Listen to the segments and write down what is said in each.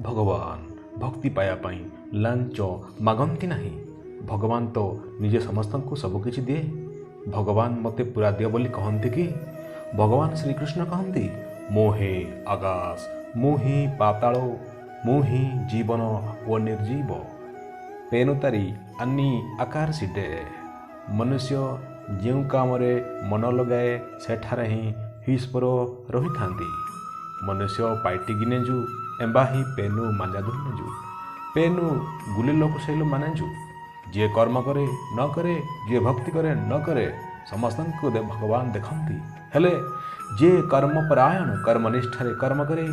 ଭଗବାନ ଭକ୍ତି ପାଇବା ପାଇଁ ଲାଞ୍ଚ ମାଗନ୍ତି ନାହିଁ। ଭଗବାନ ତ ନିଜେ ସମସ୍ତଙ୍କୁ ସବୁକିଛି ଦିଏ। ଭଗବାନ ମୋତେ ପୁରା ଦିଅ ବୋଲି କହନ୍ତି କି? ଭଗବାନ ଶ୍ରୀକୃଷ୍ଣ କହନ୍ତି, ମୁଁ ହିଁ ଆକାଶ, ମୁଁ ହିଁ ପାତାଳ, ମୁଁ ହିଁ ଜୀବନ ଓ ନିର୍ଜୀବ। ପେନୁତାରି ଆନି ଆକାର ସିଡେ। ମନୁଷ୍ୟ ଯେଉଁ କାମରେ ମନ ଲଗାଏ, ସେଠାରେ ହିଁ ଈଶ୍ୱର ରହିଥାନ୍ତି। ମନୁଷ୍ୟ ପାଇଟି ଗିନେଜୁ ଏମ୍ବା ହିଁ ପେନୁ ମାଞ୍ଜାଧୁନେଜୁ ପେନୁ ଗୁଲି ଲୋକ ଶୈଲୁ ମାନେଜୁ। ଯିଏ କର୍ମ କରେ ନ କରେ, ଯିଏ ଭକ୍ତି କରେ ନ କରେ, ସମସ୍ତଙ୍କୁ ଭଗବାନ ଦେଖନ୍ତି। ହେଲେ ଯିଏ କର୍ମପରାୟଣ, କର୍ମନିଷ୍ଠାରେ କର୍ମ କରେ,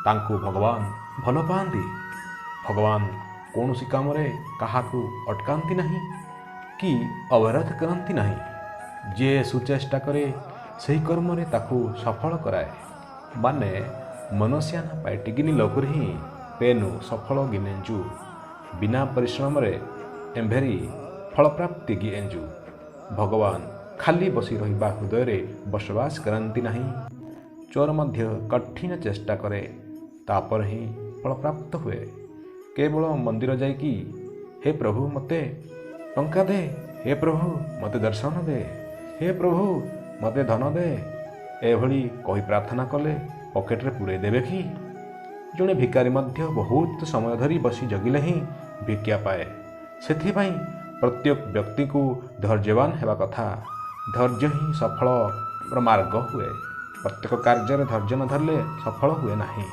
ତାଙ୍କୁ ଭଗବାନ ଭଲ ପାଆନ୍ତି। ଭଗବାନ କୌଣସି କାମରେ କାହାକୁ ଅଟକାନ୍ତି ନାହିଁ କି ଅବରୋଧ କରନ୍ତି ନାହିଁ। ଯିଏ ସୁଚେଷ୍ଟା କରେ, ସେହି କର୍ମରେ ତାକୁ ସଫଳ କରାଏ। ମାନେ ମନସ୍ୟାନା ପାଇଟିଗିନି ଲୋକରେ ହିଁ ପେନୁ ସଫଳ ଗିନେଞ୍ଜୁ। ବିନା ପରିଶ୍ରମରେ ଏମ୍ଭେରି ଫଳପ୍ରାପ୍ତି ଗିଏଞ୍ଜୁ। ଭଗବାନ ଖାଲି ବସି ରହିବା ହୃଦୟରେ ବସବାସ କରନ୍ତି ନାହିଁ। ଚୋର ମଧ୍ୟ କଠିନ ଚେଷ୍ଟା କରେ, ତାପରେ ହିଁ ଫଳପ୍ରାପ୍ତ ହୁଏ। କେବଳ ମନ୍ଦିର ଯାଇକି ହେ ପ୍ରଭୁ ମୋତେ ଟଙ୍କା ଦେ, ହେ ପ୍ରଭୁ ମୋତେ ଦର୍ଶନ ଦେ, ହେ ପ୍ରଭୁ ମୋତେ ଧନ ଦେ, ଏଭଳି କହି ପ୍ରାର୍ଥନା କଲେ ପକେଟରେ ପୂରେଇ ଦେବେ କି? ଜଣେ ଭିକାରୀ ମଧ୍ୟ ବହୁତ ସମୟ ଧରି ବସି ଜଗିଲେ ହିଁ ଭିକ୍ଷା ପାଏ। ସେଥିପାଇଁ ପ୍ରତ୍ୟେକ ବ୍ୟକ୍ତିକୁ ଧୈର୍ଯ୍ୟବାନ ହେବା କଥା। ଧୈର୍ଯ୍ୟ ହିଁ ସଫଳର ମାର୍ଗ ହୁଏ। ପ୍ରତ୍ୟେକ କାର୍ଯ୍ୟରେ ଧୈର୍ଯ୍ୟ ନ ଧରିଲେ ସଫଳ ହୁଏ ନାହିଁ।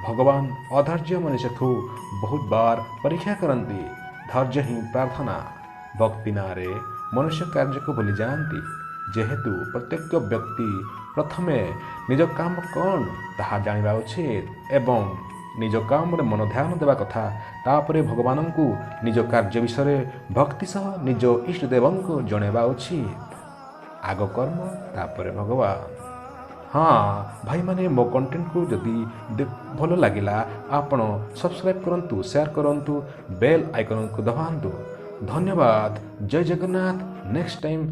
ଭଗବାନ ଅଧୈର୍ଯ୍ୟ ମନୁଷ୍ୟକୁ ବହୁତ ବାର ପରୀକ୍ଷା କରନ୍ତି। ଧୈର୍ଯ୍ୟ ହିଁ ପ୍ରାର୍ଥନା। ଭକ୍ତି ନାଁରେ ମନୁଷ୍ୟ କାର୍ଯ୍ୟକୁ ଭୁଲି ଯାଆନ୍ତି। ଯେହେତୁ ପ୍ରତ୍ୟେକ ବ୍ୟକ୍ତି ପ୍ରଥମେ ନିଜ କାମ କ'ଣ ତାହା ଜାଣିବା ଉଚିତ ଏବଂ ନିଜ କାମରେ ମନ ଧ୍ୟାନ ଦେବା କଥା। ତାପରେ ଭଗବାନଙ୍କୁ ନିଜ କାର୍ଯ୍ୟ ବିଷୟରେ ଭକ୍ତି ସହ ନିଜ ଇଷ୍ଟ ଦେବଙ୍କୁ ଜଣାଇବା ଉଚିତ। ଆଗ କର୍ମ, ତାପରେ ଭଗବାନ। ହଁ ଭାଇମାନେ, ମୋ କଣ୍ଟେଣ୍ଟକୁ ଯଦି ଭଲ ଲାଗିଲା, ଆପଣ ସବସ୍କ୍ରାଇବ୍ କରନ୍ତୁ, ସେୟାର କରନ୍ତୁ, ବେଲ୍ ଆଇକନ୍କୁ ଦବାନ୍ତୁ। ଧନ୍ୟବାଦ। ଜୟ ଜଗନ୍ନାଥ। Next time